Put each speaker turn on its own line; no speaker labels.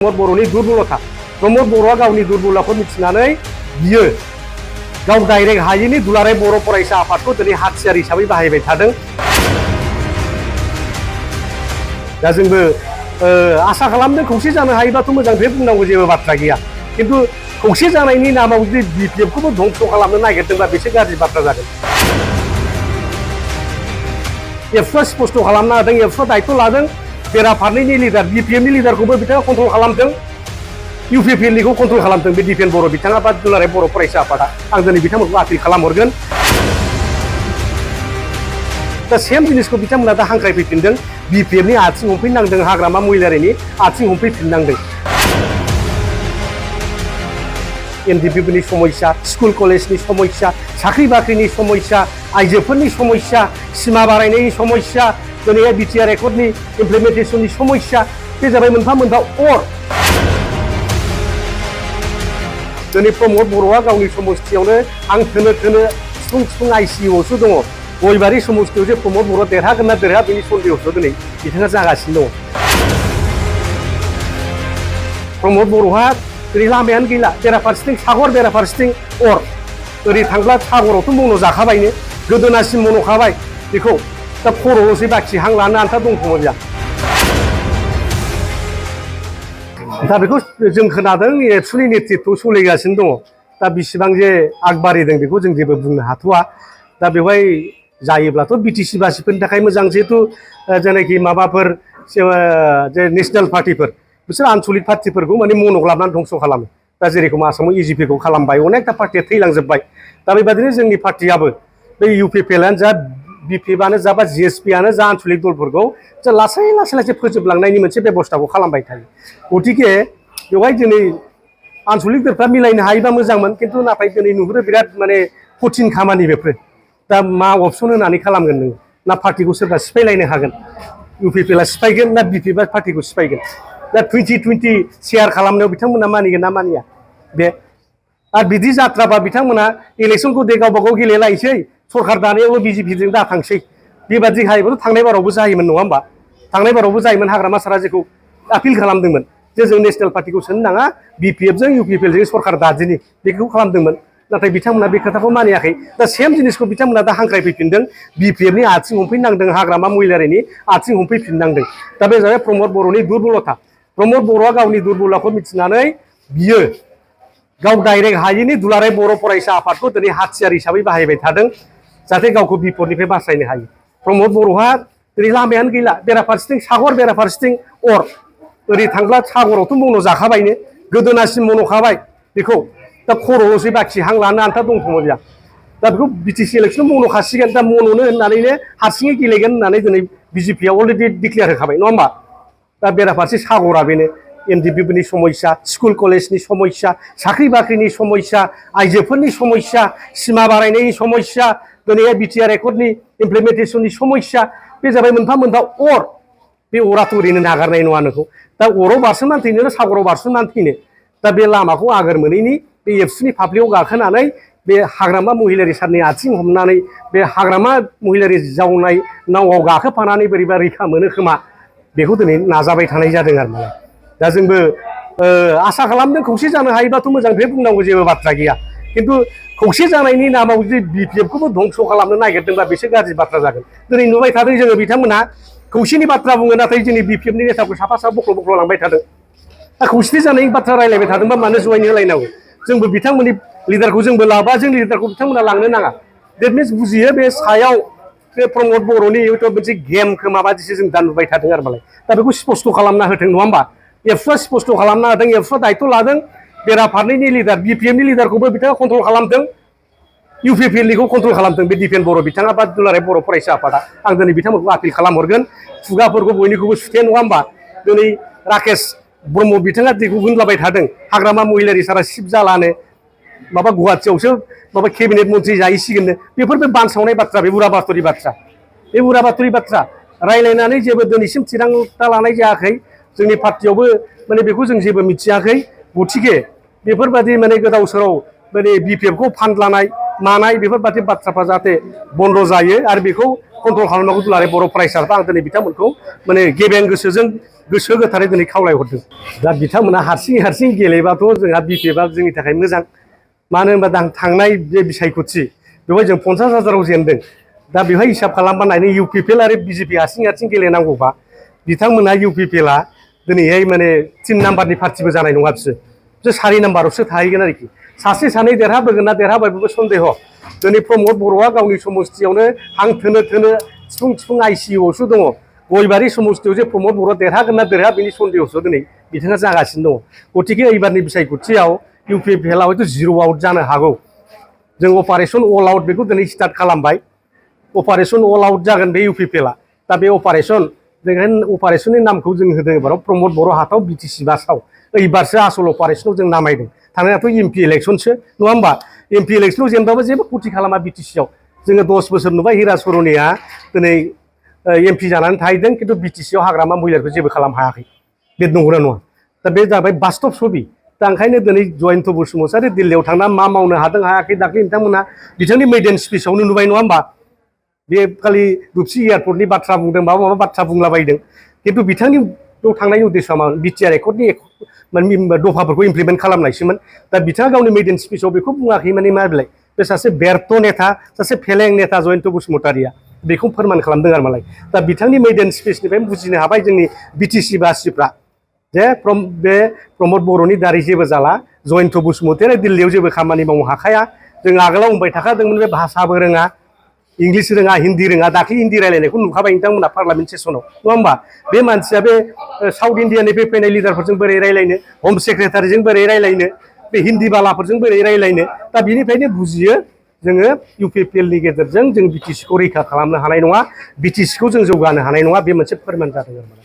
प्रमद बर'नि दुरबलता प्रमद बर'आ गावनि दुरबलताखौ मिथिनानै बियो गाव डाइरेक्ट हायैनि दुलाराय बर' फरायसा आफादखौ दिनै हाथियार हिसाबै बाहायबाय थादों। दा जोंबो आसा खालामदों खौसे जानो हायोबाथ' मोजां, बे बुंनांगौ जेबो बाथ्रा गैया। खिन्थु खौसे जानायनि नामाव जुदि बिपिएफखौबो धंस खालामनो नागिरदोंबा बेसो गाज्रि बाथ्रा जागोन। एबसुआ स्पष्ट खालामना होदों, एबसुआ दायित्व लादों, बेराफारनैनि लिडार बिपिएफनि लिडारखौबो बिथाङा कन्ट्रल खालामदों, इउपिपिएलनिखौ कन्ट्रल खालामदों बे दिपेन बर' बिथाङा बा दुलाराय बर' फरायसा आफादा। आं दिनै बिथांमोनखौ आपिल खालामहरगोन। दा सेम जिनिसखौ बिथांमोना दा हांख्रायफैफिनदों, बिपिएफनि आथिं हमफैनांदों, हाग्रामा महिलारिनि आथिं हमफैफिननांदों। एनडिपिनि समस्या, स्कुल कलेजनि समस्या, साख्रि बाख्रिनि समस्या, आइजोफोरनि समस्या, सिमा बारायनायनि समस्या, दिनै बिटिआर एकर्डनि इमप्लिमेन्टेसननि समस्या, बे जाबाय मोनफा मोनफा अर। दिनै प्रमद बर'आ गावनि समस्थियावनो आं थोनो सिफुं आइसिइउआवसो दङ। गयबारि समस्थियावसो प्रमद बर'आ देरहागोन ना देरहा बेनि सन्देहसो दिनै बिथाङा जागासिनो दङ। प्रमद बर'आ ओरै लामायानो गैला, बेराफारसेथिं सागर, बेराफारसेथिं अर। ओरै थांब्ला सागरावथ' मन' जाखाबायनो, गोदोनासिम मन'खाबाय बेखौ। दा खर'ल'सै बाखि, हां लानो आन्था दंखोमोन जा। दा बेखौ जों खोनादों एबसुनि नेतृत्वआव सोलिगासिनो दङ। दा बेसेबां जे आगबारिदों बेखौ जों जेबो बुंनो हाथ'वा। दा बेवहाय जायोब्लाथ' बिटिसि बासिफोरनि थाखाय मोजां, जिहेतु जेनाखि माबाफोर जे नेसनेल पार्टिफोर, बिसोर आनसलिक पार्टिफोरखौ माने मन'क लाबोनानै धंस खालामो। दा जेरेखम आसामाव इजिपिखौ खालामबाय, अनेकथा पार्टिया थैलांजोब्बाय। दा बेबायदिनो जोंनि पार्टियाबो बे इउपिपिएलआनो जा, बिपिएफआनो जा, बा जिएसपिआनो जा, आनसलिक दलफोरखौ जों लासै फोजोबलांनायनि मोनसे बेबस्थाखौ खालामबाय थायो। गतिके बेवहाय दिनै आनसलिक दलफ्रा मिलायनो हायोबा मोजांमोन, खिन्थु नाथाय दिनै नुहुरो बिराद माने कठिन खामानि बेफोर। दा मा अपसन होनानै खालामगोन नोङो? ना पार्टिखौ सोरबा सिफायलायनो हागोन? इउपिपिएलआ सिफायगोन ना बिपिएफआ पार्टिखौ सिफायगोन? दा 2020 शेयार खालामनायाव बिथांमोना मानिगोन ना मानिया बे? आरो बिदि जाथ्राबा बिथांमोना इलेक्सनखौ दे गावबा गाव गेलेलायसै, सरकार दानायावबो बिजेपिजों दा थांसै। बेबादि हायोबाथ' थांनाय बारावबो जायोमोन, नङा होमबा? थांनाय बारावबो जायोमोन। हाग्रामा सारा जेखौ आपिल खालामदोंमोन जे जों नेसनेल पार्टिखौ सोनो नाङा, बिपिएफजों इउपिपिएलजों सरकार दादिनि, बेखौ खालामदोंमोन। नाथाय बिथांमोना बे खोथाखौ मानियाखै। दा सेम जिनिसखौ बिथांमोना दा हांख्रायफैफिनदों, बिपिएफनि आथिं हमफैनांदों, हाग्रामा महिलारिनि आथिं हमफैफिननांदों। दा बे जाबाय प्रमद बर'नि दुरबलता। प्रमद बर'आ गावनि दुरबलताखौ मिथिनानै बियो गाव डाइरेक्ट हायैनि दुलाराय बर' फरायसा आफादखौ दिनै हाथियार हिसाबै बाहायबाय थादों, जाहाथे गावखौ बिपदनिफ्राय बासायनो हायो। प्रमद बर'आ दिनै लामायानो गैला, बेराफारसेथिं सागर, बेराफारसेथिं अर। ओरै थांब्ला सागरावथ' मन' जाखाबायनो, गोदोनासिम मन'खाबाय बेखौ। दा खर'ल'सै बाखि, हां लानो आन्था दंखोमोन जा। दा बेखौ बिटिसि इलेक्सनाव मन'खासिगोन। दा मन'नो होननानैनो हारसिङै गेलेगोन होननानै दिनै बिजेपिआ अलरेडि डिक्लेयार होखाबाय, नङा होमबा? दा बेराफारसे सागरा बेनो एनडिपिनि समस्या, स्कुल कलेजनि समस्या, साख्रि बाख्रिनि समस्या, आइजोफोरनि समस्या, सिमा बारायनायनि समस्या, दिनै बिटिआर एकर्डनि इमप्लिमेन्टेसननि समस्या, बे जाबाय मोनफा मोनफा अर। बे अराथ' ओरैनो नागारनाय नङा नोंखौ। दा अराव बारसोमनानै थैनो ना सागराव बारसोमनानै थैनो? दा बे लामाखौ आगोर मोनैनि बे एबसुनि फाफ्लियाव गाखोनानै बे हाग्रामा महिलारि सारनि आथिं हमनानै, बे हाग्रामा महिलारि जावनाय नावआव गाखोफानानै बोरैबा रैखा मोनो खोमा, बेखौ दिनै नाजाबाय थानाय जादों आरो मालाय। दा जोंबो आसा खालामदों खौसे जानो हायोबाथ' मोजां, बे बुंनांगौ जेबो बाथ्रा गैया। खिन्थु खौसे जानायनि नामाव जुदि बिपिएफखौबो धंस खालामनो नागिरदोंबा बेसो गाज्रि बाथ्रा जागोन। दिनै नुबाय थादों जोङो, बिथांमोनहा खौसेनि बाथ्रा बुङो, नाथाय जोंनि बिपिएफनि नेताखौ साफा बख्ल' लांबाय थादों। दा खौसेथि जानायनि बाथ्रा रायलायबाय थादोंबा मानो जयेन होलायनांगौ? जोंबो बिथांमोननि लिडारखौ जोंबो लाबा, जोंनि लिडारखौ बिथांमोना लांनो नाङा। देट मिन्स बुजियो बे सायाव बे प्रमद बर'नि हयथ' मोनसे गेम खोमा बादिसो जों दा नुबाय थादों आरो मालाय। दा बेखौ स्पष्ट खालामना होथों, नङा होमबा? एबसुआ स्पष्ट खालामना होदों, एबसुआ दायित्व लादों, बेराफारनैनि लिडार बिपिएफनि लिडारखौबो बिथाङा कन्ट्रल खालामदों, इउपिपिएलनिखौ कन्ट्रल खालामदों बे दिपेन बर' बिथाङा बा दुलाराय बर' फरायसा आफादा। आं दिनै बिथांमोनखौ आपिल खालामहरगोन, खुगाफोरखौ बयनिखौबो सुथे, नङा होमबा? दिनै राकेश ब्रह्म बिथाङा दिगु होनलाबाय थादों, हाग्रामा महिलारि सारा सिब जालानो, माबा गुवाहाटियावसो माबा केबिनेट मन्थ्रि जाहैसिगोननो। बेफोर बे बानसावनाय बाथ्रा, बे उराबातरि बाथ्रा। बे उराबातरि बाथ्रा रायलायनानै जेबो दिनैसिम थिरांथा लानाय जायाखै। जोंनि पार्टियावबो माने बेखौ जों जेबो मिथियाखै। गतिके बेफोरबादि माने गोदाव सोराव माने बिपिएफखौ फान्ड लानाय मानाय बेफोरबादि बाथ्राफ्रा जाहाथे बन्द जायो, आरो बेखौ कन्ट्रल खालामनांगौ दुलाराय बर' फरायसाफ्रा आं दिनै बिथांमोनखौ माने गेबें गोसोजों गोसो गोथारै दिनै खावलायहरदों दा बिथांमोना हारसिं गेलेबाथ' जोंहा बिपिएफआ जोंनि थाखाय मोजां मानो होनबा थांनाय बे बिसायख'थि बेवहाय जों 50,000आव जेनदों दा बेवहाय हिसाब खालामबा नायनो इउपिपिएल आरो बिजेपि हारसिं गेलेनांगौबा बिथांमोना इउपिपिएलआ दिनैहाय माने 3 नाम्बारनि पार्टिबो जानाय नङा बिसोर 4 नाम्बारावसो थाहैगोन आरोखि सासे सानै देरहाबोगोन ना देरहाबायबो सन्देह दिनै प्रमद बर'आ गावनि समस्तियावनो हां थोनो थिफुं आइसिइउआवसो दङ गयबारि समस्तियाव जे प्रमद बर'आ देरहागोन ना देरहा बेनि सन्देहसो दिनै बिथाङा जागासिनो दङ गतिके एबारनि बिसायख'थियाव इउपिपिएलआ हयथ' 0 आउट जानो हागौ जों अपारेशन अल आउट बेखौ दिनै स्टार्ट खालामबाय अपारेशन अल आउट जागोन बे इउपिपिएलआ दा बे अपारेशननि नामखौ जों होदों एबाराव प्रमद बर' हाथाव बिटिसि बासाव एबारसो आसल अपारेशनाव जों नामायदों थांनायाथ' एमपि इलेक्सनसो नङा होमबा एमपि इलेक्सनाव जेनबाबो जेबो खथि खालामा बिटिसिआव जोङो 10 बोसोर नुबाय हिरा सरनिया दिनै एमपि जानानै थाहैदों खिन्थु बिटिसिआव हाग्रामा महिलाखौ जेबो खालामनो हायाखै बे नंगौना नङा दा बे जाबाय बास्तब छबि दा ओंखायनो दिनै जयन्त बसुमतारी दिल्लीयाव थांना मा मावनो हादों हायाखै दाख्लै नोंथांमोना बिथांनि मेडेन स्पिचआवनो नुबाय नङा होमबा बे खालि दुबसि एयारपर्टनि बाथ्रा बुंदों माबा बाथ्रा बुंलाबायदों खिन्थु बिथांनि बेयाव थांनायनि उद्देश्यआ मा बिटिआर एकर्डनि दफाफोरखौ इमप्लिमेन्ट खालामनायसोमोन दा बिथाङा गावनि मेडेन स्पिचआव बेखौ बुङाखै माने मा बिलाय बे सासे बेर्थ नेता सासे फेलें नेता जयन्त बसुमतारीया बेखौ फोरमान खालामदों आरो मालाय दा बिथांनि मेडेन स्पिचनिफ्राय बुजिनो हाबाय जोंनि बिटिसि बासिफ्रा जे बे प्रमद बर'नि दारै जेबो जाला जयन्त बसुमतारी दिल्लीयाव जेबो खामानि मावनो हाखाया जों आगोलाव बुंबाय थाखादोंमोन बे भाषाबो रोङा इंलिस रोङा हिन्दी रोङा दाख्लै हिन्दी रायलायनायखौ नुखाबाय नोंथांमोना पार्लामेन्ट सेसनाव नङा होमबा बे मानसिया बे साउथ इण्डियानिफ्राय फैनाय लिडारफोरजों बोरै रायलायनो हम सेक्रेटारिजों बोरै रायलायनो बे हिन्दी बालाफोरजों बोरै रायलायनो दा बिनिफ्रायनो बुजियो जोङो इउपिपिएलनि गेजेरजों जों बिटिसिखौ रैखा खालामनो हानाय नङा बिटिसिखौ जों जौगानो हानाय नङा बे मोनसे फोरमान जादों आरो